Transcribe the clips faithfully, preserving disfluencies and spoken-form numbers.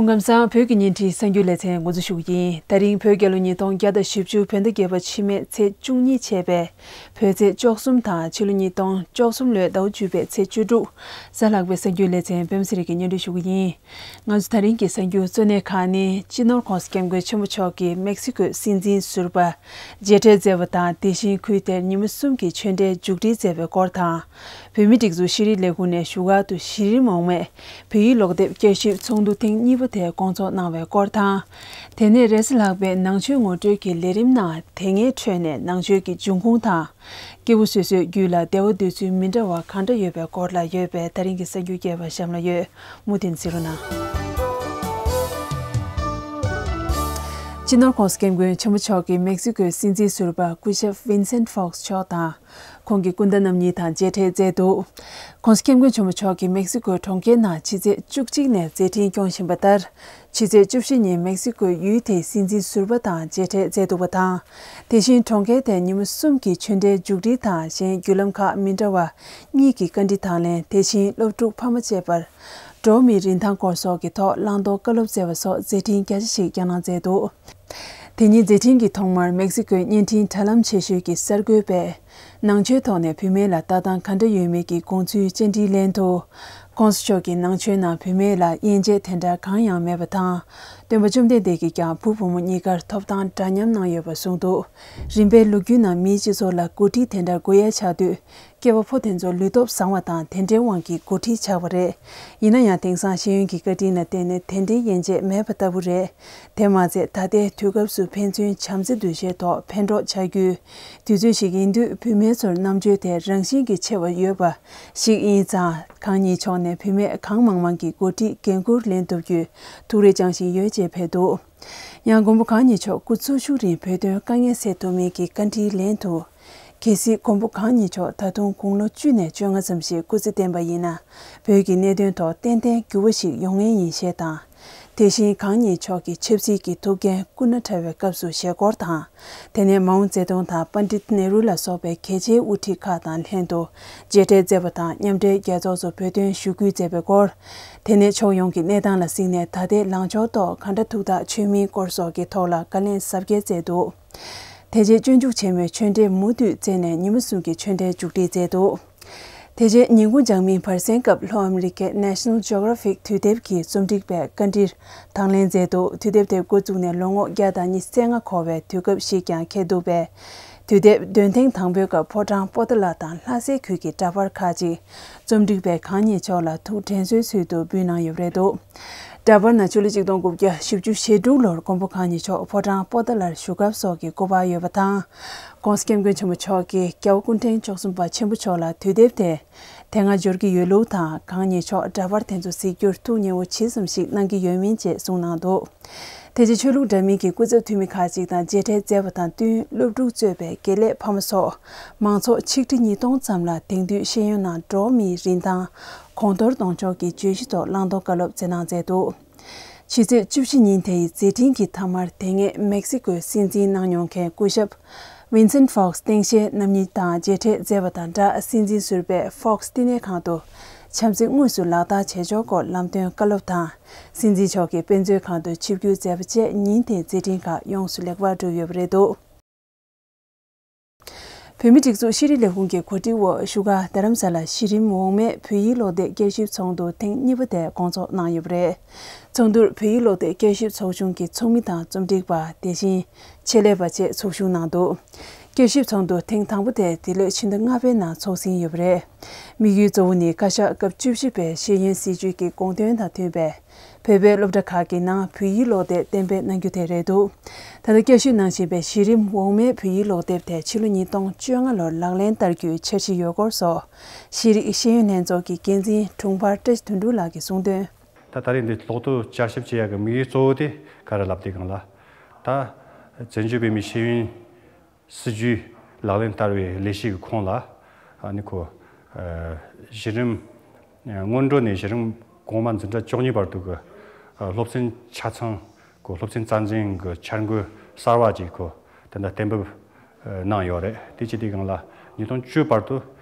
ལམ་སང་བོད་ཀྱི་བརྙན་འཕྲིན་གསར་འགྱུར་ལེ་ཚན་འགོ་འཛུགས་ཞུ་གི་ཡིན། ད་རིང་བོད་རྒྱལ་ལོ་ཉིས་སྟོང་བརྒྱ་དང་བཞི་བཅུ་བོད་ཟླ་བརྒྱད་པ་ཕྱི་མའི་ཚེས་བཅུ་གཉིས་བྱས་པའི་བོད་ཚེས་བཅུ་གསུམ་དང་ཕྱི་ལོ་ཉིས་སྟོང་བཅུ་གསུམ་ལོའི་ཟླ་བ་བཅུ་པའི་ཚེས་བཅུ་དྲུག་གཟའ་ལྷག་པའི་གསར་འགྱུར་ལེ་ཚན་པད་མ་ཚེ་རིང་གིས་སྙན་སྒྲོན་ཞུ་གི་ཡིན། ང་ཚོ་ད་རིང་གི་གསར་འགྱུར་གཙོ་གནད་ཁག་ནི། སྤྱི་ནོར་༸གོང་ས་༸སྐྱབས་མགོན་ཆེན་པོ་མཆོག་གིས་མེག་སི་ཀོའི་སྲིད་འཛིན་ཟུར་པ་མཇལ་འཕྲད་མཛད་པ་དང་། དེ་བཞིན་ཁུལ་དེར་ཉིན་མོ་གསུམ་གྱི་ཆོས་འབྲེལ་མཇུག་སྒྲིལ་མཛད་པའི་སྐོར་དང་། བོད་མིའི་སྒྲིག་འཛུགས་ཤེས་རིག་ལས་ཁུངས་ནས་བཞུགས་སྒར་དུ་གཞི་རིམ་འོག་མའི་བོད་ཡིག་ཀློག་དེབ་བསྐྱར་ཞིབ་ཚོགས་འདུ་ཐེངས་གཉིས་པ་དེ་སྐོང་ཚོགས་གནང་བའི་སྐོར་དང་། དེ་ནས་རེས་གཟའ་ལྷག་པའི་ནང་ཆོས་ངོ་སྤྲོད་ཀྱི་ལས་རིམ་ནང་། དེ་སྔའི་ཁྲོད་ནས་ནང་ཆོས་ཀྱི་འབྱུང་ཁུངས་དང་། སྐྱེ་བོ་སོ་སོའི་རྒྱུད་ལ་བདེ་བ་འདོད་ཚུལ་མི་འདྲ་བ་གང་འདྲ་ཡོད་པའི་སྐོར་ལ་ཡོད་པའི་ད་རིང་གི་གསར་འགྱུར་རྒྱས་པ་གཤམ་ལ་ཡོད། མུ་མཐུད་གཟིགས་རོགས་གནང་། སྤྱི་ནོར་༸གོང་ས་༸སྐྱབས་མགོན་ཆེན་པོ་མཆོག་གིས་མེག་སི་ཀོའི་སྲིད་འཛིན་ཟུར་པ་སྐུ་ཞབས་ཝིན་སེན་ཕོགས་མཆོག་དང་། ཁོང་གི་སྐུ་ཟླ་རྣམ་གཉིས་དང་མཇལ་འཕྲད་མཛད་འདུག ༸གོང་ས་༸སྐྱབས་མགོན་ཆེན་པོ་མཆོག་གིས་མེག་སི་ཀོའི་གྲོང་ཁྱེར་ནང་ཕྱི་ཚེས་བཅུ་གཅིག་ནས་མཛད་འཕྲིན་སྐྱོང་བཞིན་པ་ལྟར། ཕྱི་ཚེས་བཅུ་བཞི་ཉིན་མེག་སི་ཀོའི་ཡུལ་དེའི་སྲིད་འཛིན་ཟུར་པ་དང་མཇལ་འཕྲད་མཛད་འདུག་པ་དང་། དེ་བཞིན་གྲོང་ཁྱེར་དེར་ཉིན་མོ་གསུམ་གྱི་ཆོས་འབྲེལ་མཇུག་སྒྲིལ་དང་། གཞན་བརྒྱུད་ལམ་ཁག་མི་འདྲ་བ་གཉིས་ཀྱི་བཀའ་འདྲི་དང་ལེན། དེ་བཞིན་སློབ་ཕྲུག་ཕ་མ་བཅས་པར་འགྲོ་བ་མིའི་རིན་ཐང་སྐོར་སོགས་ཀྱི་ཐོག་བླང་དོར་བཀའ་སློབ་སྩལ་བ་སོགས་མཛད་འཕྲིན་རྒྱ་ཆེ་ཞིག་བསྐྱངས་གནང་མཛད་འདུག་དེ་ཉིན་མཛད་འཕྲིན་གྱི་ཐོག་མར་མེག་སི་ཀོའི་བརྙན་འཕྲིན་དྲ་ལམ་ཆེ་ཤོས་ཀྱི་གསར་འགོད་པས། ནང་ཆོས་ཐོག་ནས་བུད་མེད་ལ་ལྟ་སྟངས་ག་འདྲ་ཡོད་མེད་ཀྱི་དགོངས་ཚུལ་བཅར་འདྲིའི་ལན་དུ། ༸གོང་ས་མཆོག་གིས་ནང་ཆོས་ནང་བུད་མེད་ལ་དབྱེ་འབྱེད་དེ་འདྲ་གང་ཡང་མེད་པ་དང་། སྟོན་པ་བཅོམ་ལྡན་འདས་ཀྱིས་ཀྱང་བུ་བུ་མོ་གཉིས་ཀར་ཐོབ་ཐང་འདྲ་མཉམ་གནང་ཡོད་པ་གསུངས་འདུག་རིམ་པས་ལོ་རྒྱུས་ནང་མིའི་སྤྱི་ཚོགས་ལ་འགོ་ཁྲིད་དེ་འདྲ་དགོས་ཡ་ཆགས་དུས། སྐྱེས་པ་ཕོ་དེ་ཚོ་ལུས་སྟོབས་བཟང་བ་དང་དེ་འདྲའི་དབང་གིས་འགོ་ཁྲིད་ཆགས་པ་རེད། ཡིན་ན་ཡང་དེང་སང་ཤེས་ཡོན་གྱི་བཀའ་དྲིན་ལ་བརྟེན་ནས་དེ་འདྲའི་དབྱེ་འབྱེད་མེད་པ་ལྟ་བུ་རེད། དེ་མ་ཚད་ད་ལྟའི་དུས་སྐབས་སུ་ཕན་ཚུན་བྱམས་བརྩེ་འདུ་ཤེས་ཐོག་ཕན་གྲོགས་ཆགས་རྒྱུའི་དུས་ཚོད་ཞིག་ཡིན་དུས། བུད་མེད་ཚོར་རྣམ་དཔྱོད་དེ་རང་བཞིན་གྱིས་ཆེ་བ་ཡོད་པ་ཞིག་ཡིན་ཙང་། གང་ཉིད་མཆོག་ནས་བུད་མེད་གང་མང་མང་གི་འགོ་ཁྲིད་འགན་འཁུར་ལེན་ཐུབ་རྒྱུའི་ཐུགས་རེ་བཅངས་བཞིན་ཡོད་ཅེས་ཕེབས་འདུག་ཡང་མགོན་པོ་གང་ཉིད་མཆོག་སྐུ་འཚོ་བཞུགས་རིང་བོད་དོན་དཀའ་ངལ་སེལ་ཐུབ་མིན་གྱི་བཀའ་འདྲིའི་ལན་དུ། གལ་སྲིད་མགོན་པོ་གང་ཉིད་མཆོག་ད་དུང་དགུང་ལོ་བཅུ་ནས་བཅོ་ལྔ་ཙམ་ཞིག་སྐུ་ཚེ་བརྟན་པ་ཡིན་ན། བོད་ཀྱི་གནད་དོན་ཐོག་ཏན་ཏན་འགྱུར་བ་ཞིག་ཡོང་ངེས་ཡིན་ཞེས་དང་། དེ་བཞིན་གང་ཉིད་མཆོག་གི་ཆབ་སྲིད་ཀྱི་ཐུགས་འགན་སྐུ་ན་ཕྲ་བའི་སྐབས་སུ་བཞེས་སྐོར་དང་། དེ་ནས་མའོ་ཙེ་ཏུང་དང་པཎྜི་ཏ་ནེ་རུ་ལ་སོགས་པའི་གལ་ཆེའི་དབུ་ཁྲིད་ཁག་དང་ལྷན་དུ་མཇལ་འཕྲད་མཛད་པ་དང་། མཉམ་འབྲེལ་རྒྱལ་ཚོགས་སུ་བོད་དོན་ཞུ་སྐུལ་མཛད་པའི་སྐོར། དེ་ནས་ཕྱོགས་ཡོངས་ཀྱི་གནས་སྟངས་ལ་གཟིགས་ནས། ད་ལྟའི་ལངས་ཕྱོགས་ཐོག་ག་འདྲ་ཐུགས་ཐག་ཆོད་མིན་སྐོར་སོགས་ཀྱི་ཐོག་ལ་བཀའ་ལན་ཟབ་རྒྱས་བསྩལ་འདུག་དེ་རྗེས་སྤྱོད་འཇུག་ཆེན་མོའི་ཆོས་འབྲེལ་མུ་མཐུད་བསྩལ་ནས་ཉིན་མོ་གསུམ་གྱི་ཆོས་འབྲེལ་མཇུག་སྒྲིལ་མཛད་འདུག་དེ་རྗེས་ཉིན་གུང་འཇག་མིན་བར་གསེང་སྐབས་ལྷོ་ཨ་མི་རི་ཀའི་National Geographic དུས་དེབ་ཀྱི་རྩོམ་སྒྲིག་པས་བཀའ་འདྲིར་དང་ལེན་མཛད་འདུག་དུས་དེབ་དེ་འགོ་བཙུགས་ནས་ལོ་ངོ་བརྒྱ་དང་ཉི་ཤུ་རྩ་ལྔ་འཁོར་བའི་དུས་སྐབས་ཤིག་ཀྱང་འཁེལ་འདུག་པས། དུས་དེབ་འདོན་ཐེངས་དང་པོའི་སྐབས་ཕོ་བྲང་པོ་ཏཱ་ལ་དང་ལྷ་སའི་ཁུལ་གྱི་འདྲ་པར་ཁག་ཅིག་རྩོམ་སྒྲིག་པས་གང་ཉིད་མཆོག་ལ་ཐུགས་དྲན་གསོའི་ཚུལ་དུ་འབུལ་གནང་ཡོད་པ་རེད་འདུག་འདྲ་པར་ནང་ཕྱི་ལོ་ཆིག་སྟོང་དགུ་བརྒྱ་བཞི་བཅུ་ཞེ་དྲུག་ལོར་མགོན་པོ་གང་ཉིད་མཆོག་ཕོ་བྲང་པོ་ཏཱ་ལར་བཞུགས་སྐབས་སོགས་ཀྱི་སྐོར་བ་ཡོད་པ་དང་། ༸གོང་ས་༸སྐྱབས་མགོན་ཆེན་པོ་མཆོག་གིས་རྒྱལ་བ་སྐུ་ཕྲེང་བཅུ་གསུམ་པ་ཆེན་པོ་མཆོག་ལ་དུས་དེབ་དེ་དེ་སྔ་འབྱོར་གྱི་ཡོད་ལུགས་དང་། གང་ཉིད་མཆོག་འདྲ་པར་དེ་ཚོ་གཟིགས་རྒྱུར་ཐུགས་མཉེས་པོ་ཇི་ཙམ་ཞིག་གནང་གི་ཡོད་མིན་བཅས་གསུངས་གནང་འདུག་དེ་རྗེས་ཆོས་ལུགས་འདྲ་མིན་གྱི་སྐུ་ཚབ་འཐུས་མི་ཁག་ཅིག་དང་མཇལ་འཕྲད་མཛད་པ་དང་བསྟུན། སློབ་ཕྲུག་གཙོས་པའི་དགེ་ལས་ཕ་མ་སོགས་མང་ཚོགས་ཆིག་ཁྲི་ཉིས་སྟོང་ཙམ་ལ་དེང་དུས་ཤེས་ཡོན་ནང་འགྲོ་བ་མིའི་རིན་ཐང་གོང་མཐོར་གཏོང་ཕྱོགས་ཀྱི་བརྗོད་གཞི་ཐོག་བླང་དོར་བཀའ་སློབ་སྩལ་གནང་མཛད་འདུག་ཕྱི་ཚེས་བཅུ་བཞི་ཉིན་དེའི་མཛད་འཕྲིན་གྱི་མཐའ་མར། དེ་སྔའི་མེག་སི་ཀོའི་སྲིད་འཛིན་གནང་མྱོང་མཁན་སྐུ་ཞབས་ཝིན་སེན་ཕོགས་སྟངས་དཔྱལ་རྣམ་གཉིས་དང་མཇལ་འཕྲད་མཛད་པ་དང་སྦྲགས། སྲིད་འཛིན་ཟུར་པས་ཕོགས་བསྟི་གནས་ཁང་དུ་བྱམས་བརྩེ་དངོས་སུ་ལག་བསྟར་བྱེད་ཕྱོགས་སྐོར་ལམ་སྟོན་བཀའ་སློབ་དང་། སྲིད་འཛིན་མཆོག་གིས་དཔེ་མཛོད་ཁང་དུ་ཆིབས་བསྒྱུར་མཛད་པ་བཅས་ཉིན་དེའི་མཛད་འཕྲིན་ཁག་ཡོངས་སུ་ལེགས་པར་གྲུབ་ཡོད་པ་རེད་འདུག་བོད་མིའི་སྒྲིག་འཛུགས་ཤེས་རིག་ལས་ཁུངས་ཀྱི་གོ་སྒྲིག་འོག་བཞུགས་སྒར་རྡ་རམ་ས་ལ་གཞི་རིམ་འོག་མའི་བོད་ཡིག་ཀློག་དེབ་བསྐྱར་ཞིབ་ཚོགས་འདུ་ཐེངས་གཉིས་པ་དེ་སྐོང་ཚོགས་གནང་ཡོད་པ་རེད། ཚོགས་འདུར་བོད་ཡིག་ཀློག་དེབ་བསྐྱར་ཞིབ་ཚོགས་ཆུང་གི་ཚོགས་མི་དང་རྩོམ་སྒྲིག་པ། དེ་བཞིན་ཆེད་ལས་པ་བཅས་ཚོགས་ཞུགས་གནང་འདུག་བསྐྱར་ཞིབ་ཚོགས་འདུ་ཐེངས་དང་པོ་དེ་འདི་ལོའི་ཕྱི་ཟླ་ལྔ་པའི་ནང་འཚོགས་ཟིན་ཡོད་པ་རེད། དམིགས་ཡུལ་གཙོ་བོ་ནི་བཀའ་ཤག་སྐབས་བཅུ་བཞི་པའི་ཤེས་ཡོན་སྲིད་བྱུས་ཀྱི་དགོངས་དོན་དང་མཐུན་པའི་བོད་པའི་སློབ་གྲྭ་ཁག་གི་ནང་བོད་ཡིག་ཀློག་དེབ་གཏན་འབེབས་གནང་རྒྱུ་དེ་རེད་འདུག་ད་ལྟ་བསྐྱར་ཞིབ་གནང་བཞིན་པའི་གཞི་རིམ་འོག་མའི་བོད་ཡིག་ཀློག་དེབ་དེ་ཕྱི་ལོ་ཉིས་སྟོང་བཅོ་ལྔ་ལོར་ལག་ལེན་བསྟར་རྒྱུའི་འཆར་གཞི་ཡོད་སྐོར་སོགས། ཤེས་རིག་ཤེས་ཡོན་ལྷན་ཚོགས་ཀྱི་འགན་འཛིན་དྲུང་འཕར་བཀྲ་ཤིས་དོན་གྲུབ་ལགས་ཀྱིས་གསུངས་དོན། ད་ད་རེས་འདི་ཀློག་དེབ་བསྐྱར་ཞིབ་བྱེད་ཡག་གི་དམིགས་ཡུལ་གཙོ་བོ་དེ་ག་རེ་ལབ་དུས་སྒང་ལ། ད་བཙན་བྱོལ་བོད་མིའི་ཤེས་ཡོན་སྲིད་བྱུས་ལག་ལེན་བསྟར་བའི་ལས་གཞི་གི་ཁོངས་ལ། ཨ་ནི་ཁོ་ཨ་གཞི་རིམ་ཨ་སྔོན་འགྲོ་ནས་གཞི་རིམ་གོང་མ་འཛིན་གྲྭ་བཅུ་གཉིས་བར་དུ་གི་ཨ་སློབ་ཚན་ཆ་ཚང་གི་སློབ་ཚན་རྩ་འཛིན་གྱི་འཆར་འགོད་གསར་བ་ཅིག་ཁོ་དེ་འདྲ་གཏན་འབེབས་ཨ་གནང་ཡོད་རེད། དེ་བྱེད་དུས་སྒང་ལ་ཉིས་སྟོང་བཅུ་བར་དུ་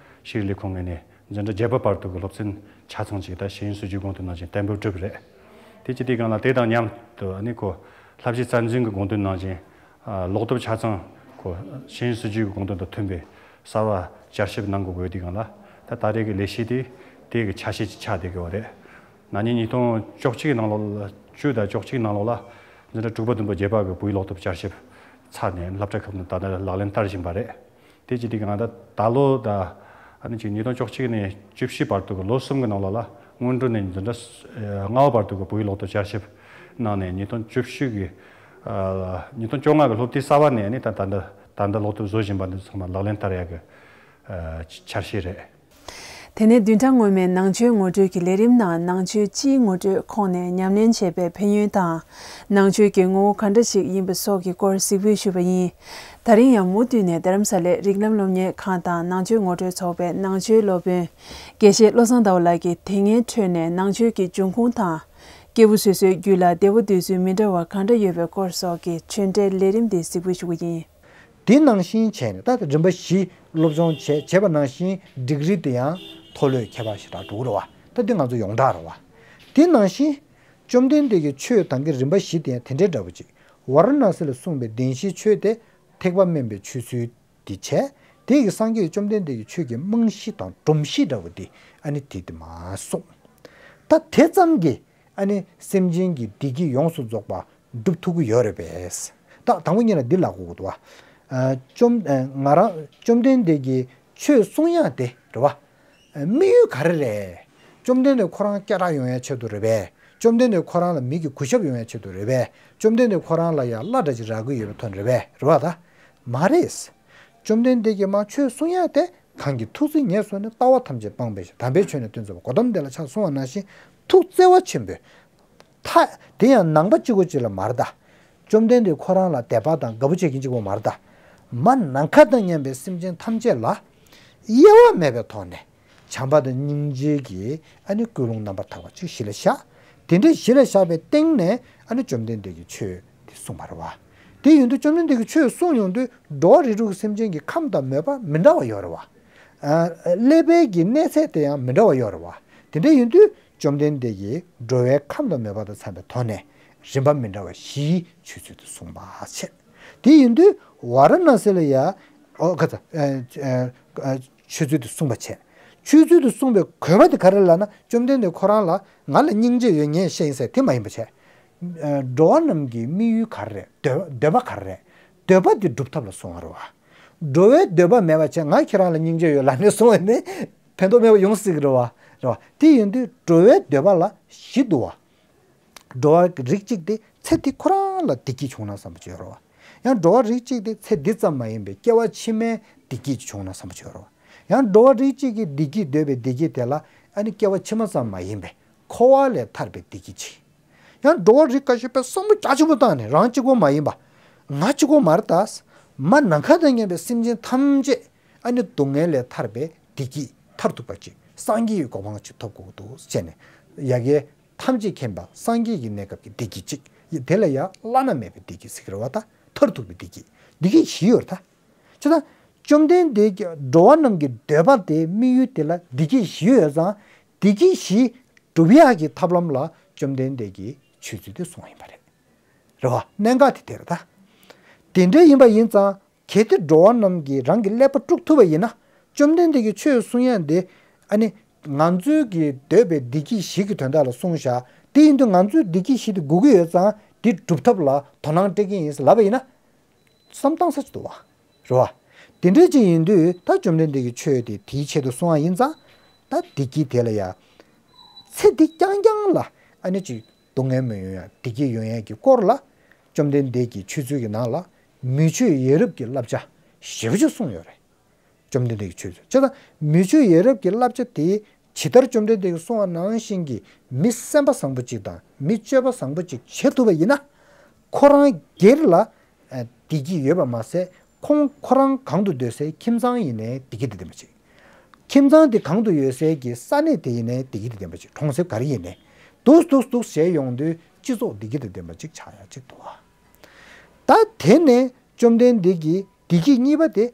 ཤེས་རིག་ལས་ཁུངས་ངོས་ནས་འཛིན་གྲྭ་བརྒྱད་པ་བར་དུ་གི་སློབ་ཚན་ཆ་ཚང་ཅིག་ད་ཤེས་ཡོན་སྲིད་བྱུས་དགོངས་དོན་ནང་བཞིན་གཏན་འབེབས་གྲུབ་རེད། དེ་བྱེད་དུས་སྒང་ལ་དེ་དང་མཉམ་དུ་ཨ་ནི་ཁོ་བསླབ་གཞི་རྩ་འཛིན་གྱི་དགོངས་དོན་ནང་བཞིན། ཨ་ལོག་ཐབས་ཆ་ཚང་ཁོ་ཤེས་ཡོན་སྲིད་བྱུས་ཀྱི་དགོངས་དོན་དང་མཐུན་པའི་གསར་བ་བསྐྱར་ཞིབ་གནང་དགོས་དགོས་དུས་སྒང་ལ། ད་ད་རེས་ཀྱི་ལས་གཞི་དེ་དེ་གི་ཆ་ཤས་ཅིག་ཆགས་བསྡད་ཀྱི་ཡོད་རེད། ན་ནིང་ཉིས་སྟོང་བཅུ་གཅིག་ནང་ལོགས་ལ། བཅུ་དང་བཅུ་གཅིག་ནང་ལོགས་ལ་འཛིན་གྲྭ་དྲུག་པ་བདུན་པ་བརྒྱད་པ་གི་བོད་ཡིག་ལོག་ཐབས་བསྐྱར་ཞིབ་ཚར་ནས་སློབ་གྲྭ་ཁག་ནང་ད་ལྟ་ལག་ལེན་བསྟར་བཞིན་པ་རེད། དེ་བྱེད་དུས་ང་ད་ད་ལོ་ད་ཨ་ནི་ཅིག་ཉིས་སྟོང་བཅུ་གཅིག་ནས་བཅུ་བཞི་བར་དུ་གི་ལོ་གསུམ་གི་ནང་ལོགས་ལ་སྔོན་འགྲོ་ནས་འཛིན་གྲྭ་ལྔ་པ་བར་དུ་གི་བོད་ཡིག་ལོག་ཐབས་བསྐྱར་ཞིབ་གནང་ནས། ཉིས་སྟོང་བཅུ་བཞི་གི་ཉིས་སྟོང་བཅོ་ལྔ་གི་སློབ་དུས་གསར་པ་ནས་ནི་ད་ད་ད་ད་ལྟ་ལོག་ཐབས་བཟོ་བཞིན་པ་འདི་ཚང་མ་ལག་ལེན་བསྟར་ཡག་གི་འཆར་གཞི་རེད། དེ་ནས་བདུན་ཕྲག་སྔོན་མའི་ནང་ཆོས་ངོ་སྤྲོད་ཀྱི་ལས་རིམ་ནང་ནང་ཆོས་སྤྱིའི་ངོ་སྤྲོད་ཁོངས་ནས་ཉམས་ལེན་བྱས་པའི་ཕན་ཡོན་དང་། ནང་ཆོས་ཀྱི་ངོ་བོ་ག་འདྲ་ཞིག་ཡིན་པ་སོགས་ཀྱི་སྐོར་གཟིགས་འབུལ་ཞུས་པ་ཡིན། ད་རིང་ཡང་མུ་མཐུད་ནས་རྡ་རམ་ས་ལའི་རིགས་ལམ་སློབ་གཉེར་ཁང་དང་ནང་ཆོས་ངོ་སྤྲོད་ཚོགས་པའི་ནང་ཆོས་སློབ་དཔོན་དགེ་བཤེས་བློ་བཟང་ཟླ་བ་ལགས་ཀྱིས་དེ་སྔའི་ཁྲོད་ནས་ནང་ཆོས་ཀྱི་འབྱུང་ཁུངས་དང་། སྐྱེས་བུ་སོ་སོའི་རྒྱུད་ལ་བདེ་བ་འདོད་ཚུལ་མི་འདྲ་བ་གང་འདྲ་ཡོད་པའི་སྐོར་སོགས་ཀྱི་ཆོས་འབྲེལ་ལས་རིམ་དེ་གཟིགས་འབུལ་ཞུ་གི་ཡིན། དེ་ནང་བཞིན་བྱས་ནས་ད་རིམ་པ་བཞི་སློབ་སྦྱོང་བྱས་བྱས་པ་ནང་བཞིན་ཌིག་རི་དེ་ཡང་མཐོ་ལོས་ཁྱད་པར་ཞེ་དྲག་འགྲོ་གི་རེད་བ། ད་འདི་ང་ཚོ་ཡོངས་གྲགས་རེད་བ། དེ་ནང་བཞིན་བཅོམ་ལྡན་འདས་ཀྱི་ཆོས་དང་གི་རིམ་པ་བཞི་དེ་ཡང་དེ་འདྲའི་འདྲ་བོ་ཅིག་ཝཱ་ར་ཎ་སི་ལ་གསུངས་པའི་བདེན་བཞིའི་ཆོས་དེ་ཐེག་པ་དམན་པའི་ཆོས་ཚུལ་དེ་བྱས། དེ་ཡི་སངས་རྒྱས་བཅོམ་ལྡན་འདས་ཀྱི་ཆོས་ཀྱི་རྨང་གཞི་དང་སྒྲོམ་གཞི་འདྲ་བོ་དེ་ཨ་ནི་དེ་དེ་མ་གསུངས། ད་དེ་ཙམ་གྱིས་ཨ་ནི་སེམས་ཅན་གྱི་བདེ་སྐྱིད་ཡོངས་སུ་རྫོགས་པ་སྒྲུབ་ཐུབ་ཀྱི་ཡོད་རེད་པས། ད་དང་པོ་ཉིད་ལ་འདི་ལབ་དགོས་ཀྱི་འདུག་བ། ཨ་བཅོམ་ཨ་ང་རང་བཅོམ་ལྡན་འདས་ཀྱིས་ཆོས་གསུང་ཡག་དེ་རེད་བ། ཨ་དམིགས་ཡུལ་ག་རེ་རེད། བཅོམ་ལྡན་འདས་ཁོ་རང་སྐད་གྲགས་ཡོང་ཡག་ཆེད་དུ་རེད་པས། བཅོམ་ལྡན་འདས་ཁོ་རང་ལ་མི་གི་གུས་ཞབས་ཡོང་ཡག་ཆེད་དུ་རེད་པས། བཅོམ་ལྡན་འདས་ཁོ་རང་ལ་ཡང་བླ་འདྲ་ཅིག་རག་གི་ཡོད་པའི་དོན་རེད་པས། རེད་བ་ད། མ་རེད། བཅོམ་ལྡན་འདས་ཀྱིས་མ་ཆོས་གསུང་ཡག་དེ། གང་གིས་ཐུགས་བརྩེ་ངེས་སོ་ནས། ལྟ་བ་ཐམས་ཅད་སྤངས་པའི་ཕྱིར། དམ་པའི་ཆོས་ནི་སྟོན་མཛད་པ། གོ་ཏམ་དེ་ལ་ཕྱག་འཚལ་གསུངས་པ་ནང་བཞིན་ཐུགས་བརྩེ་བ་ཆེན་པོས། ཐ་དེ་ཡང་ནང་པ་གཅིག་པོ་གཅིག་ལ་མ་རེད་ད། བཅོམ་ལྡན་འདས་ཁོ་རང་ལ་དད་པ་དང་དགའ་པོ་བྱེད་མཁན་གཅིག་པོ་མ་རེད་ད། མ་ནམ་མཁའ་དང་མཉམ་པའི་སེམས་ཅན་ཐམས་ཅད་ལ་དབྱེ་བ་མེད་པའི་ཐོག་ནས་བྱམས་པ་དང་སྙིང་རྗེ་གི་ཨ་ནི་ཀུན་སློང་རྣམ་པར་དག་པ་ཅིག་གཞི་ལ་བཞག་དེ་འདྲའི་གཞི་ལ་བཞག་པའི་སྟེང་ནས་ཨ་ནི་བཅོམ་ལྡན་འདས་ཀྱིས་ཆོས་དེ་གསུངས་པ་རེད་བ། དེ་ཡིན་དུས་བཅོམ་ལྡན་འདས་ཀྱིས་ཆོས་གསུངས་ཡོང་དུས་འགྲོ་བ་རིགས་དྲུག་གི་སེམས་ཅན་གྱི་ཁམས་དང་མོས་པ་མི་འདྲ་བ་ཡོད་རེད་བ། ཨ་ཀླད་པའི་གི་གནས་ཚད་དེ་ཡང་མི་འདྲ་བ་ཡོད་རེད་བ། དེ་འདྲ་ཡིན་དུས་བཅོམ་ལྡན་འདས་ཀྱིས་འགྲོ་བའི་ཁམས་དང་མོས་པ་དང་འཚམ་པའི་ཐོག་ནས་རིམ་པ་མི་འདྲ་བ་བཞིའི་ཆོས་ཚུལ་དུ་གསུངས་པ་བྱས། དེ་ཡིན་དུས་ཝཱ་ར་ཎ་སི་ལ་ཡ་ཨོ་ཁ་ཚ་ཨ་ཨ་ཨ་ཆོས་ཚུལ་དུ་གསུངས་པ་བྱས། ཆོས་ཚུལ་དུ་གསུངས་པའི་དགོས་པ་དེ་ག་རེ་ལབ་ན། བཅོམ་ལྡན་འདས་ཁོ་རང་ལ་ང་ལ་སྙིང་རྗེ་ཡོད་ངས་བཤད་ཡིན་ཟེར་དེ་མ་ཡིན་པ་བྱས། ཨ་འགྲོ་བ་རྣམས་ཀྱི་དམིགས་ཡུལ་ག་རེ་རེད། འདོད་འདོད་པ་ག་རེ་རེད། འདོད་པ་དེ་སྒྲུབ་ཐབས་ལ་གསུངས་པ་རེད་བ། འགྲོ་བའི་འདོད་པ་མེད་པ་བྱས་ང་ཁྱེད་རང་ལ་སྙིང་རྗེ་ཡོད་ལབ་ནས་གསུངས་པ་ནི་ཕན་ཐོགས་མེད་པ་ཡོང་སྲིད་ཀྱི་རེད་བ། རེད་བ། དེ་ཡིན་དུས་འགྲོ་བའི་འདོད་པ་ལ་བཞི་འདུག་བ། འགྲོ་བ་རིགས་གཅིག་དེ་ཚེ་འདི་ཁོ་རང་ལ་བདེ་སྐྱིད་བྱུང་ན་བསམ་པ་ཅིག་ཡོད་རེད་བ། ཡང་འགྲོ་བ་རིགས་གཅིག་དེ་ཚེ་འདི་ཙམ་མ་ཡིན་པའི་སྐྱེ་བ་ཕྱི་མའི་བདེ་སྐྱིད་ཅིག་བྱུང་ན་བསམ་པ་ཅིག་ཡོད་རེད་བ། ཡང་འགྲོ་བ་རིགས་གཅིག་གིས་བདེ་སྐྱིད་འདོད་པའི་བདེ་སྐྱིད་དེ་ལ་ཨ་ནི་སྐྱེ་བ་ཕྱི་མ་ཙམ་མ་ཡིན་པའི་འཁོར་བ་ལས་ཐར་པའི་བདེ་སྐྱིད་ཅིག་ཡང་འགྲོ་བ་རིགས་འགའ་ཤས་པས་བསམ་བློ་རྒྱ་ཆེན་པོ་བཏང་ནས་རང་གཅིག་པོ་མ་ཡིན་པ། ང་གཅིག་པོ་མ་རེད་ད། མ་ནམ་མཁའ་དང་མཉམ་པའི་སེམས་ཅན་ཐམས་ཅད་ཨ་ནི་སྡུག་བསྔལ་ལས་ཐར་པའི་བདེ་སྐྱིད་མཐར་ཐུག་པ་ཅིག་སངས་རྒྱས་ཀྱི་གོ་འཕང་ཅིག་ཐོབ་དགོས་འདུག་ཟེར་ནས། ཡ་གི་ཐམས་ཅད་མཁྱེན་པ་སངས་རྒྱས་ཀྱི་གནས་སྐབས་ཀྱི་བདེ་སྐྱིད་ཅིག་དེ་ལ་ཡང་བླ་ན་མེད་པའི་བདེ་སྐྱིད་ཟེར་གྱི་རེད་བ། ད་མཐར་ཐུག་པའི་བདེ་སྐྱིད། བདེ་སྐྱིད་བཞི་ཡོད་རེད་ད། ཅེ་ན། བཅོམ་ལྡན་འདས་ཀྱི་འགྲོ་བ་རྣམས་ཀྱི་འདོད་པ་དེ་དམིགས་ཡུལ་དེ་ལ་བདེ་སྐྱིད་བཞི་ཡོད་ཙང་། བདེ་སྐྱིད་བཞི་སྒྲུབ་ཡག་གི་ཐབས་ལམ་ལ་བཅོམ་ལྡན་འདས་ཀྱིས་ཆོས་ཚུལ་དེ་གསུངས་པ་ཡིན་པ་རེད། རེད་བ། གནད་འགག་དེ་དེ་རེད་ད། དེ་འདྲ་ཡིན་པ་ཡིན་ཙང་གལ་ཏེ་འགྲོ་བ་རྣམས་ཀྱིས་རང་གི་ཀླད་པ་དཀྲུག་ཐུབ་པ་ཡིན་ན། བཅོམ་ལྡན་འདས་ཀྱིས་ཆོས་གསུང་ཡག་འདི་ཨ་ནི་ང་ཚོའི་གི་འདོད་པའི་བདེ་སྐྱིད་བཞི་གི་དོན་དག་ལ་གསུངས་བཞག་དེ་ཡིན་དུས་ང་ཚོའི་བདེ་སྐྱིད་བཞི་དེ་དགོས་ཀྱི་ཡོད་ཙང་དེ་སྒྲུབ་ཐབས་ལ་དོ་སྣང་སྤྲད་ཀྱི་ཡིན་ཟེར་ལབ་པ་ཡིན་ན། བསམ་བཏང་ས་ཅིག་འདུག་བ། རེད་བ། དེ་འདྲ་ཅིག་ཡིན་དུས་ད་བཅོམ་ལྡན་འདས་ཀྱིས་ཆོས་དེ་དེའི་ཆེད་དུ་གསུང་བ་ཡིན་ཙང་། ད་བདེ་སྐྱིད་དེ་ལ་ཡ། ཚེ་འདི་རྐྱང་རྐྱང་ལ་ཨ་ནི་ཅིག་སྡུག་བསྔལ་མི་ཡོང་ཡ་བདེ་སྐྱིད་ཡོང་ཡ་གི་སྐོར་ལ། བཅོམ་ལྡན་འདས་ཀྱི་ཆོས་ཚུལ་གྱི་ནང་ལ་མི་ཆོས་ཡ་རབས་ཀྱི་བསླབ་བྱ་ཞེ་པོ་ཅིག་གསུངས་ཡོད་རེད། བཅོམ་ལྡན་འདས་ཀྱི་ཆོས་ཚུལ་བྱས་ཙང་མི་ཆོས་ཡ་རབས་ཀྱི་བསླབ་བྱ་དེ་ཇི་ལྟར་བཅོམ་ལྡན་འདས་ཀྱིས་གསུངས་པ་ནང་བཞིན་གྱི་མི་སེམས་པ་བཟང་པོ་ཅིག་དང་མི་སྤྱོད་པ་བཟང་པོ་ཅིག་བྱེད་ཐུབ་པ་ཡིན་ན། ཁོ་རང་སྒེར་ལ་ཨ་བདེ་སྐྱིད་ཡོད་པ་མ་ཟད། ཁོང་ཁོ་རང་གང་དུ་སྡོད་སའི་ཁྱིམ་ཚང་ཡིན་ནའི་བདེ་སྐྱིད་དང་ལྡན་པ་ཅིག་ཁྱིམ་ཚང་དེ་གང་དུ་ཡོད་སའི་གི་ས་གནས་དེ་ཡིན་ནའི་བདེ་སྐྱིད་དང་ལྡན་པ་ཅིག་གྲོང་གསེབ་ག་རེ་ཡིན་ནའི། འདུག་འདུག་འདུག་བྱས་ཡོང་དུས་སྤྱི་ཚོགས་བདེ་སྐྱིད་དང་ལྡན་པ་ཅིག་ཆགས་ཡག་ཅིག་འདུག་བ། ད་དེ་ནས་བཅོམ་ལྡན་འདས་ཀྱིས་བདེ་སྐྱིད་གཉིས་པ་དེ།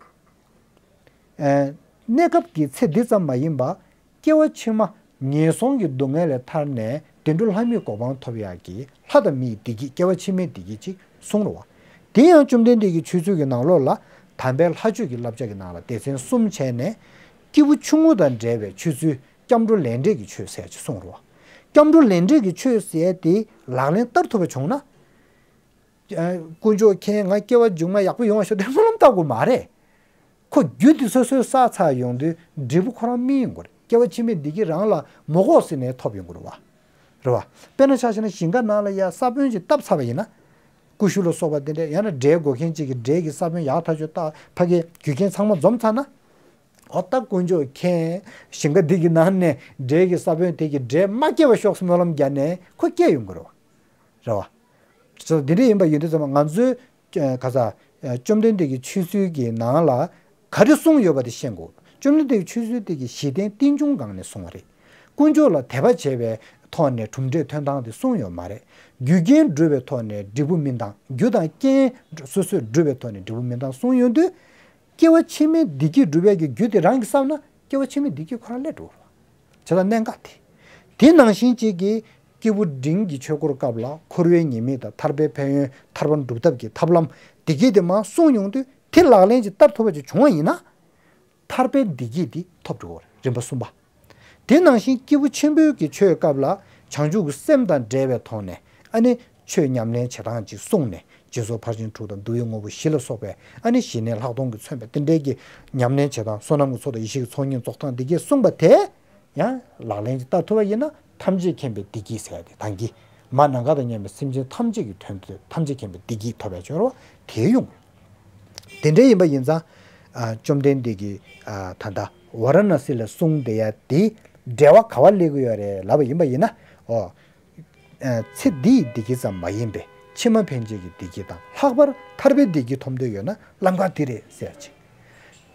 ཨ་གནས་སྐབས་ཀྱི་ཚེ་འདི་ཙམ་མ་ཡིན་པ། སྐྱེ་བ་ཕྱི་མ་ངན་སོང་གི་སྡུག་བསྔལ་ལས་ཐར་ནས་ བདེ་འགྲོ་ལྷ་མིའི་གོ་འཕང་ཐོབ་ཡག་གི་ལྷ་དང་མིའི་བདེ་སྐྱིད་སྐྱེ་བ་ཕྱི་མའི་བདེ་སྐྱིད་ཅིག་གསུངས་རེད་བ། དེ་ཡང་བཅོམ་ལྡན་འདས་ཀྱི་ཆོས་ཚུལ་གྱི་ནང་ལོགས་ལ་དམ་པའི་ལྷ་ཆོས་ཀྱི་བསླབ་བྱ་གི་ནང་ལ་སྡེ་ཚན་གསུམ་བྱས་ནས། སྐྱེས་བུ་ཆུང་ངུ་དང་འབྲེལ་བའི་ཆོས་ཚུལ་སྐྱབས་འགྲོ་ལས་འབྲས་ཀྱི་ཆོས་ཟེར་ཅིག་གསུངས་རེད་བ། སྐྱབས་འགྲོ་ལས་འབྲས་ཀྱི་ཆོས་ཟེར་དེ་ལག་ལེན་བསྟར་ཐུབ་པ་བྱུང་ན། དཀོན་མཆོག་མཁྱེན། ང་སྐྱེ་བ་མཇུག་མ་ཡག་པོ་ཡོང་བ་ཤོག་དེ་སྨོན་ལམ་བཏབ་དགོས་མ་རེད། ཁོ་རྒྱུ་དེ་སོ་སོའི་བསགས་ཚར་ཡོང་དུས་འབྲས་བུ་ཁོ་རང་སྨིན་ཡོང་གི་རེད། སྐྱེ་བ་ཕྱི་མའི་བདེ་སྐྱིད་རང་ལ་མ་དགོས་ཟེར་ནས་ཐོབ་ཡོང་གི་རེད་བ། རེད་བ། དཔེར་ན་ཆ་བཞག་ན་ཞིང་ཁ་ནང་ལ་ཡ་ས་བོན་ཅིག་བཏབ་ཚར་བ་ཡིན་ན། ཀུ་ཤུ་ལ་སོགས་པ་དེ་འདྲས། ཡང་ན་འབྲས་དགོས་མཁན་ཅིག་གི་འབྲས་ཀྱི་ས་བོན་ཡག་ཐག་ཆོད་བཏབ། ཕ་གིའི་རྒྱུ་རྐྱེན་ཚང་མ་འཛོམས་ཚར་ན། འོ་ད་དཀོན་མཆོག་མཁྱེན། ཞིང་ཁ་འདི་གི་ནང་ནས་འབྲས་ཀྱི་ས་བོན་དེ་གི་འབྲས་མ་སྐྱེ་བ་ཤོག་སྨོན་ལམ་རྒྱག་ནས་ཁོ་སྐྱེ་ཡོང་གི་རེད་བ། རེད་བ། ཅོ་འདི་འདྲ་ཡིན་པ་ཡིན་དུས་ཙམ་པ་ང་ཚོའི་ཨ་ག་ས་ཨ་བཅོམ་ལྡན་འདས་ཀྱི་ཆོས་ཚུལ་གྱི་ནང་ལ་ག་རེ་གསུངས་ཡོད་པ་དེ་ཤེས་དགོས། བཅོམ་ལྡན་འདས་ཀྱི་ཆོས་ཚུལ་དེ་གི་གཞི་རྟེན་རྟེན་འབྱུང་སྒང་ནས་གསུངས་པ་རེད། དཀོན་མཆོག་ལ་དད་པ་བྱས་པའི་ཐོག་ནས་གྲུབ་འབྲས་ཐོན་སྟངས་དེ་གསུངས་ཡོད་མ་རེད། རྒྱུ་རྐྱེན་བསྒྲུབས་པའི་ཐོག་ནས་འབྲས་བུ་སྨིན་སྟངས། རྒྱུ་དང་རྐྱེན་སོ་སོས་བསྒྲུབས་པའི་ཐོག་ནས་འབྲས་བུ་སྨིན་སྟངས་གསུངས་ཡོང་དུས། སྐྱེ་བ་ཕྱི་མའི་བདེ་སྐྱིད་སྒྲུབ་པའི་གི་རྒྱུ་དེ་རང་གིས་བསགས་ན་སྐྱེ་བ་ཕྱི་མའི་བདེ་སྐྱིད་ཁོ་རང་སླེབས་འགྲོ་བ། བྱས་ཙང་གནད་འགག་དེ། དེ་ནང་བཞིན་གཅིག་གིས་སྐྱེས་བུ་འབྲིང་གི་ཆོས་འཁོར་སྐབས་ལ་འཁོར་བའི་ཉེས་དམིགས་དང་ཐར་པའི་ཕན་ཡོན། ཐར་པ་སྒྲུབ་ཐབས་ཀྱི་ཐབས་ལམ་བདེ་སྐྱིད་དེ་མར་གསུངས་ཡོང་དུས་དེ་ལག་ལེན་གྱི་བསྟར་ཐུབ་པ་ཅིག་བྱུང་བ་ཡིན་ན། ཐར་པའི་བདེ་སྐྱིད་དེ་ཐོབ་འགྲོ་གི་རེད། རིམ་པ་གསུམ་པ། དེ་ནང་བཞིན་སྐྱེས་བུ་ཆེན་པོའི་གི་ཆོས་སྐབས་ལ་བྱང་ཆུབ་ཀྱི་སེམས་དང་འབྲེལ་བའི་ཐོག་ནས་ཨ་ནི་ཆོས་ཉམས་ལེན་བྱེད་སྟངས་ཅིག་གསུངས་ནས། སྦྱིན་སོགས་ཕར་ཕྱིན་དྲུག་དང་བསྡུ་བའི་དངོས་པོ་བཞི་ལ་སོགས་པའི་ཨ་ནི་ཞི་གནས་ལྷག་མཐོང་གིས་མཚོན་པའི་དེ་འདྲའི་གི་ཉམས་ལེན་བྱེད་སྟངས། བསོད་ནམས་ཀྱི་ཚོགས་དང་ཡེ་ཤེས་ཀྱི་ཚོགས་གཉིས་རྫོགས་སྟངས་འདི་གས་གསུངས་པ་དེ་ཡང་ལག་ལེན་གྱི་བསྟར་ཐུབ་པ་ཡིན་ན། ཐམས་ཅད་མཁྱེན་པའི་བདེ་སྐྱིད་ཟེར་ཡ་དེ་ད་གིན་མ་ནམ་མཁའ་དང་མཉམ་པའི་སེམས་ཅན་ཐམས་ཅད་ཀྱི་དོན་དུ་ཐམས་ཅད་མཁྱེན་པའི་བདེ་སྐྱིད་ཐོབ་པའི་སྦྱོར་བ་དེ་ཡོང་། དེ་འདྲ་ཡིན་པ་ཡིན་ཙང་། ཨ་བཅོམ་ལྡན་འདས་ཀྱིས་ཨ་ད་ལྟ་ཝཱ་ར་ཎ་སི་ལ་གསུངས་བསྡད་ཡ་དེ་འབྲེལ་བ་ག་བ་སླེབས་ཀྱི་ཡོད་རེད་ལབ་པ་ཡིན་པ་ཡིན་ན། ཨོ། ཨ་ཚེ་འདིའི་བདེ་སྐྱིད་ཙམ་མ་ཡིན་པའི་ཕྱི་མ་ཕན་ཆད་ཀྱི་བདེ་སྐྱིད་དང་། ལྷག་པར་ཐར་པའི་བདེ་སྐྱིད་ཐོབ་འདོད་ཡོད་ན་ལམ་ཁ་འདི་རེད་ཟེར་ཅིག་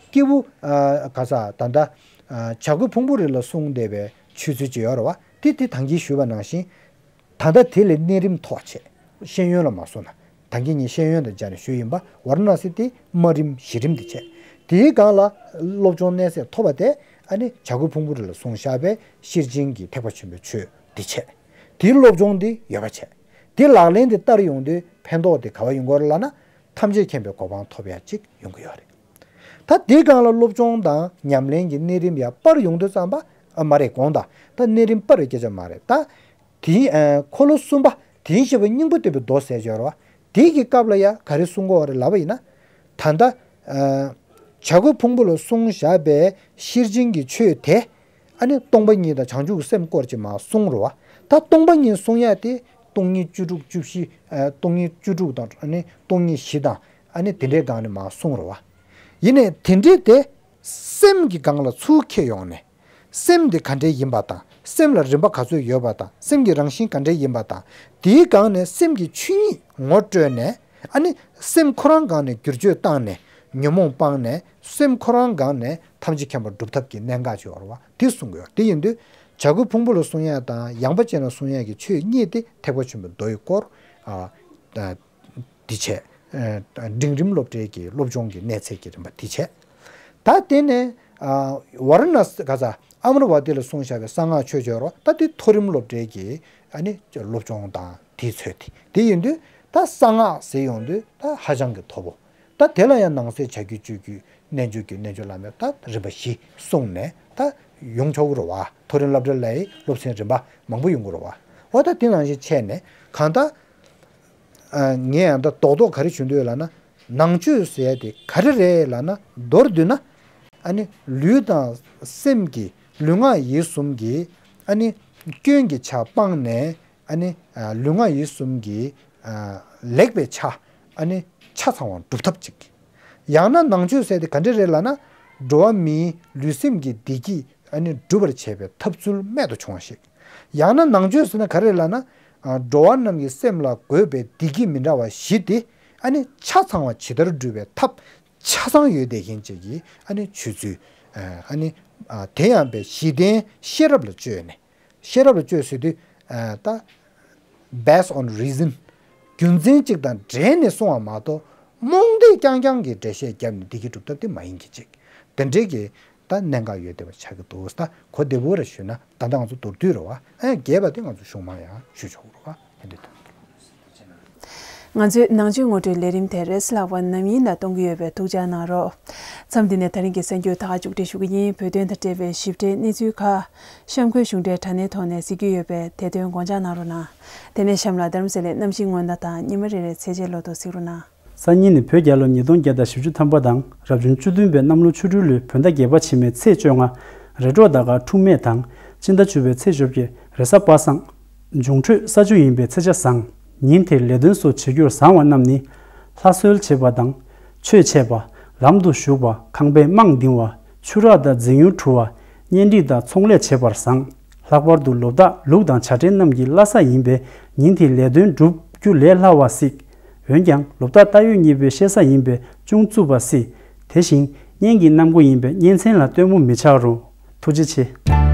སྐྱེས་བུ་ཨ་ག་ས་ད་ལྟ་ཨ་བྱ་རྒོད་ཕུང་པོའི་རི་ལ་གསུངས་བསྡད་པའི་ཆོས་ཚུལ་ཅིག་ཡོད་རེད་བ། དེ་དེ་ད་གིན་ཞུས་པ་ནང་བཞིན། ད་ལྟ་དེ་ལས་གནས་རིམ་ཐོག་བྱས། ཤེས་ཡོན་ལ་མ་སོང་ན། ད་གིན་ངས་ཤེས་ཡོན་དང་སྦྱར་ནས་ཞུས་ཡིན་པ། ཝཱ་ར་ཎ་སི་དེ་དམའ་རིམ་གཞི་རིམ་དེ་བྱས། དེའི་སྒང་ལ་སློབ་སྦྱོང་གནས་ཚད་མཐོ་བ་དེ་ཨ་ནི་བྱ་རྒོད་ཕུང་པོའི་རི་ལ་གསུངས་བཞག་པའི་ཤེར་ཕྱིན་གྱི་ཐེག་པ་ཆེན་པོའི་ཆོས་དེ་བྱས། དེའི་སློབ་སྦྱོང་དེ་ཡོད་པ་བྱས། དེ་ལག་ལེན་དེ་བསྟར་ཡོང་དུས་ཕན་ཐོགས་དེ་ག་བ་ཡོང་གི་ཡོད་རེད་ལབ་ན། ཐམས་ཅད་མཁྱེན་པའི་གོ་འཕང་ཐོབ་ཡ་གཅིག་ཡོང་གི་ཡོད་རེད། ད་དེའི་སྒང་ལ་སློབ་སྦྱོང་དང་ཉམས་ལེན་གྱི་གནས་རིམ་ཡར་སྤར་ཡོང་དུས་ཙམ་པ། ཨ་མ་རེད། དགོངས་དག་ད་གནས་རིམ་སྤར་བའི་སྐད་ཆ་མ་རེད། ད་དེའི་ཨ་འཁོར་ལོ་གསུམ་པ། དེའི་བཤད་པ་སྙིང་པོ་བསྟན་པའི་མདོ་ཟེར་གྱི་ཡོད་རེད་བ། དེའི་གི་སྐབས་ལ་ཡ་ག་རེ་གསུང་གི་ཡོད་རེད་ལབ་པ་ཡིན་ན། ད་ལྟ་ཨ་བྱ་རྒོད་ཕུང་པོ་ལ་གསུངས་བཞག་པའི་ཤེར་ཕྱིན་གྱི་ཆོས་དེ། ཨ་ནི་སྟོང་པ་ཉིད་དང་བྱང་ཆུབ་ཀྱི་སེམས་སྐོར་ཅིག་མར་གསུངས་རེད་བ། ད་སྟོང་པ་ཉིད་གསུང་ཡ་དེ་སྟོང་ཉིད་བཅུ་དྲུག་བཅུ་བཞི། ཨ་སྟོང་ཉིད་བཅུ་དྲུག་དང་ཨ་ནི་སྟོང་ཉིད་བཞི་དང་། ཨ་ནི་དེ་འདྲའི་སྒང་ནས་མར་གསུངས་རེད་བ། ཡིན་ནའི་དེ་འདྲའི་དེ་སེམས་ཀྱི་སྒང་ལ་ཚུར་འཁྱེར་ཡོང་ནས། སེམས་དེ་ག་འདྲའི་ཡིན་པ་དང་། སེམས་ལ་རིམ་པ་ག་ཚོད་ཡོད་པ་དང་། སེམས་ཀྱི་རང་བཞིན་ག་འདྲའི་ཡིན་པ་དང་། དེའི་སྒང་ནས་སེམས་ཀྱི་ཆོས་ཉིད་ངོ་སྤྲོད་ནས། ཨ་ནི་སེམས་ཁོ་རང་སྒང་ནས་བསྒྱུར་བཅོས་བཏང་ནས། ཉོན་མོངས་སྤངས་ནས། སེམས་ཁོ་རང་སྒང་ནས་ཐམས་ཅད་མཁྱེན་པ་སྒྲུབ་ཐབས་ཀྱི་གནད་འགག་ཅིག་ཡོད་རེད་བ། དེ་གསུང་གི་ཡོད། དེ་ཡིན་དུས་བྱ་རྒོད་ཕུང་པོ་ལ་གསུང་ཡ་དང་། ཡངས་པ་ཅན་ལ་གསུང་ཡ་གི་ཆོས་གཉིས་དེ་ཐེག་པ་ཆེན་པོའི་མདོ་ཡི་སྐོར། ཨ་ཨ་འདི་བྱས། ཨ་འབྲིང་རིམ་སློབ་གྲྭའི་གི་སློབ་སྦྱོང་གི་གནས་ཚད་ཀྱི་རིམ་པ་འདི་བྱས། ད་དེ་ནས་ཨ་ཝཱ་ར་ཎ་སི་ག་ས་ཨ་མ་ར་ཝ་ཏི་ལ་གསུངས་བཞག་པའི་གསང་སྔགས་ཆོས་སྦྱོར་བ། ད་དེ་མཐོ་རིམ་སློབ་གྲྭའི་གི་ཨ་ནི་སློབ་སྦྱོང་དང་དེའི་ཚོད་དེ། དེ་ཡིན་དུས་ད་གསང་སྔགས་ཟེར་ཡོང་དུས་ད་ཧ་ཅང་གི་མཐོ་པོ། ད་དེ་ལ་ཡང་ནང་གསེས་བྱ་རྒོད་སྤྱོད་རྒོད། རྣལ་འབྱོར་རྒོད། རྣལ་འབྱོར་བླ་མེད། ད་རིམ་པ་བཞི་གསུངས་ནས་ད་ཡོང་ཆོག་གི་རེད་བ། མཐོ་རིམ་སློབ་གྲྭ་ལ་ཡི་སློབ་ཚན་རིམ་པ་མང་པོ་ཡོང་གི་རེད་བ། འོ་ད་དེ་ནང་བཞིན་བྱས་ནས་གང་ལྟར། ཨ་ངས་ཡང་ད་རྡོག་རྡོག་ག་རེ་ཞུ་འདོད་ལབ་ན། ནང་ཆོས་ཟེར་ཡ་དེ་ག་རེ་རེད་ལབ་ན། མདོར་བསྡུས་ན། ཨ་ནི་ལུས་དང་སེམས་ཀྱི་ལུས་ངག་ཡིད་གསུམ་གྱི་ཨ་ནི་སྐྱོན་གྱི་ཆ་སྤངས་ནས། ཨ་ནི་ཨ་ལུས་ངག་ཡིད་གསུམ་གྱི་ཨ་ལེགས་པའི་ཆ། ཨ་ནི་ཆ་ཚང་བ་སྒྲུབ་ཐབས་ཅིག་ཡང་ན་ནང་ཆོས་ཟེར་དེ་ག་འདྲ་རེད་ལབ་ན། འགྲོ་བ་མིའི་ལུས་སེམས་ཀྱི་བདེ་སྐྱིད་ཨ་ནི་སྒྲུབ་པར་བྱེད་པའི་ཐབས་ཚུལ་རྨད་དུ་བྱུང་བ་ཞིག་ཡང་ན་ནང་ཆོས་ཟེར་ན་ག་རེ་ལབ་ན། ཨ་འགྲོ་བ་རྣམས་ཀྱི་སེམས་ལ་དགོས་པའི་བདེ་སྐྱིད་མི་འདྲ་བ་བཞི་དེ་ཨ་ནི་ཆ་ཚང་བ་ཇི་ལྟར་སྒྲུབ་པའི་ཐབས་ཆ་ཚང་ཡོད་བསྡད་མཁན་ཅིག་གི་ཨ་ནི་ཆོས་ཚུལ། ཨ་ནི་ཨ་དེ་ཡང་པའི་གཞི་རྟེན་ཤེས་རབ་ལ་བཅོལ་ནས། ཤེས་རབ་ལ་བཅོལ་ཟེར་དུས། ཨ་ད་based on reason། རྒྱུ་མཚན་གཅིག་དང་འབྲེལ་ནས་གསུངས་པ་མ་གཏོགས། རྨོངས་དད་རྐྱང་རྐྱང་གིས་འགྲེལ་བཤད་བརྒྱབ་ནས་བདེ་སྐྱིད་སྒྲུབ་ཐབས་དེ་མ་ཡིན་གྱི་ཅིག་དེ་འདྲའི་གི་ ད་གནད་འགག་ཡོད་བསྡད་པ་ཆགས་ཀྱི་འདུག་ད་གོ་བདེ་པོ་རེ་ཞུས་ན། ད་ལྟ་ང་ཚོ་མདོར་བསྡུས་རེད་བ། ཨ་ཡ་རྒྱས་པ་དེ་ང་ཚོ་གཞུག་མ་ཡང་ཞུ་ཆོག་རེད་བ། དེ་འདྲ་འདུག་ང་ཚོའི་ནང་ཆོས་ངོ་སྤྲོད་ལས་རིམ་དེ་རེས་ལྷག་པ་ནམ་ཡིན་ལ་གཏོང་གི་ཡོད་པས་ཐུགས་འཇགས་གནང་རོགས། མཚམས་འདི་ནས་ད་རིང་གི་གསར་འགྱུར་ད་ག་མཇུག་སྒྲིལ་ཞུ་གི་ཡིན། བོད་དོན་དང་འབྲེལ་བའི་ཞིབ་ཕྲའི་གནས་ཚུལ་ཁག་གཤམ་འཁོད་གཞུང་འབྲེལ་དྲ་གནས་ཐོག་ནས་གཟིགས་རྒྱུ་ཡོད་པས་དེ་དོན་དགོངས་འཇགས་གནང་རོགས་གནང་། དེ་ནས་གཤམ་ལ་རྡ་རམ་ས་ལའི་གནམ་གཤིས་སྔོན་བརྡ་དང་ཉི་མ་རེ་རེའི་ཚད་འཇལ་ལོ་ཐོ་གཟིགས་རོགས་གནང་། སང་ཉིན་ནི་བོད་རྒྱལ་ལོ་ཉིས་སྟོང་བརྒྱ་དང་བཞི་བཅུ་ཐམ་པ་དང་། རབ་བྱུང་བཅུ་བདུན་པའི་གནམ་ལོ་ཆུ་སྦྲུལ་ལོའི་བོད་ཟླ་བརྒྱད་པ་ཕྱི་མའི་ཚེས་བཅོ་ལྔ། རེ་འབྲོག་ཟླ་སྐར་འཁྲུགས་མེད་དང་། སྤྱི་ཟླ་བཅུ་པའི་ཚེས་བཅོ་བརྒྱད། རེས་གཟའ་པ་སངས། འབྱུང་འཕྲོད་ས་བཅུ་ཡིན་པའི་ཚེས་ཆ་བཟང་། ཉིན་དེར་ལས་དོན་སོགས་བྱེད་རྒྱུར་བཟང་བ་རྣམས་ནི། ལྷ་གསོལ་བྱེད་པ་དང་། ཆོས་འཆད་པ། ལམ་དུ་ཞུགས་པ། ཁང་པའི་རྨང་འདིང་བ། ཆུ་རགས་དང་འཛིན་ཡུལ་འཁྲུ་བ། གཉེན་སྒྲིག་དང་ཚོང་ལས་བྱེད་པར་བཟང་། ལྷག་པར་དུ་ལོ་རྟགས་ལུག་དང་བྱ་སྤྲེལ་རྣམས་ཀྱི་བླ་གཟའ་ཡིན་པས་ཉིན་དེའི་ལས་དོན་བསྒྲུབ་རྒྱུ་ལས་སླ་བ་སྲིད། འོན་ཀྱང་ལོ་རྟགས་རྟ་ཡོས་གཉིས་པའི་བཤད་གཟའ་ཡིན་པས་ཅུང་རྩུབ་པ་སྲིད། དེ་བཞིན་གཉེན་གྱི་གནམ་སྒོ་ཡིན་པས་གཉེན་ཚན་ལ་སྟོན་མོ་མི་ཆགས་རུང་། ཐུགས་རྗེ་ཆེ།